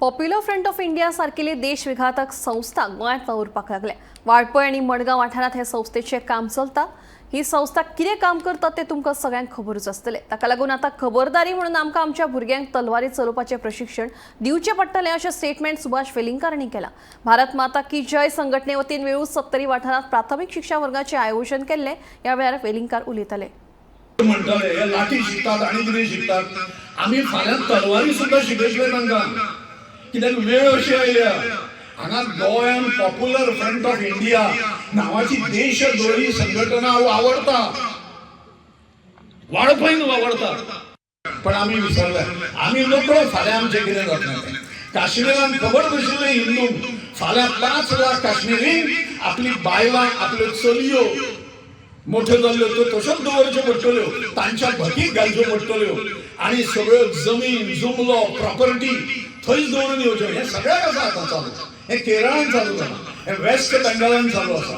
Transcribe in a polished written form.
Popular front of India सारकेली देशविघातक संस्था गोंयांत वावुरपाक लागल्या. वाळपय आनी मडगांव वाठारांत हे संस्थेचें काम चलता. ही संस्था कितें काम करता तें तुमकां सगळ्यांक खबरूच आसतलें. ताका लागून आतां खबरदारी म्हणून आमकां आमच्या भुरग्यांक तलवारी चलोवपाचें प्रशिक्षण दिवचें पडटलें अशें स्टेटमेंट सुभाष वेलिंगकार हांणी केलां. भारत माता की जय संघटने वतीन वेळूस सत्तरी वाठारांत प्राथमीक शिक्षा वर्गाचें आयोजन केल्लें. ह्या वेळार वेलिंगकार उलयताले. म्हणटाले हे लाठी शिकतात आणि कितें शिकतात. आमी फाल्यां तलवारी सुद्दां शिकयतले तांकां, कित्याक वेळ अशी आयल्या. हांगा गोंयान पॉप्युलर फ्रंट ऑफ इंडिया नांवाची देशद्रोही संघटना वावरता, वाळपयन वावरता. पण आमी विसरले, आमी नकळो फाल्यां आमचें कितें जातलें तें. काश्मीरान खबर नाशिल्लें हिंदूंक, फाल्यां 5 लाख काश्मिरी आपली बायलां, आपल्यो चलयो मोठ्यो जाल्ल्यो त्यो तश्योच दवरच्यो पडटल्यो, तांच्या भकीक घालच्यो पडटल्यो आणि सगळ्यो जमीन जुमलो प्रॉपर्टी थंयच दवरून येवच्यो. हें सगळ्याक आसा आतां चालू. हें केरळान चालू जालां, हें वेस्ट बेंगालान चालू आसा.